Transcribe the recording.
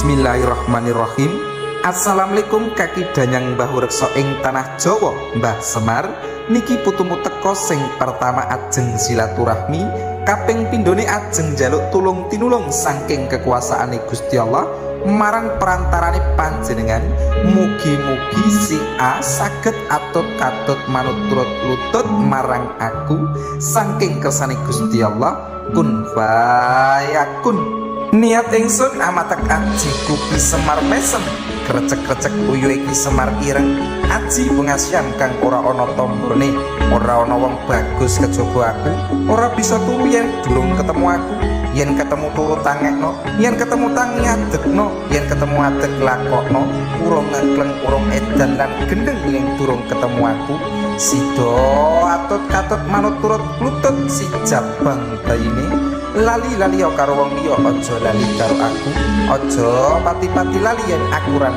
Bismillahirrahmanirrahim. Assalamualaikum, kaki danyang Mbah Reksa ing tanah Jawa, Mbah Semar. Niki putumu teko sing pertama ajeng silaturahmi, kaping pindhone ajeng njaluk tulung tinulung saking kekuasaane Gusti Allah marang perantarane panjenengan. Mugi-mugi si A saged atut katut manut turut lutut marang aku saking kersane Gusti Allah, kun fayakun. Niat ingsun amatek ajiku Ki Semar mesem, krecek-krecek uyuhe Ki Semar ireng, aji pengasihan kang ora ana tombone. Ora ana wong bagus kejaba aku. Ora bisa turu yen durung ketemu aku. Yen ketemu turu tangekno, yen ketemu tangi adekno, yen ketemu adek lakokno. Urung ngekleng, urung edan lan gendeng yen durung ketemu aku. Sida atut katut manut turut lutut si jabang bayine. Lali lali karo wong liya, aja lali karo aku. Aja pati-pati lali yen aku ora.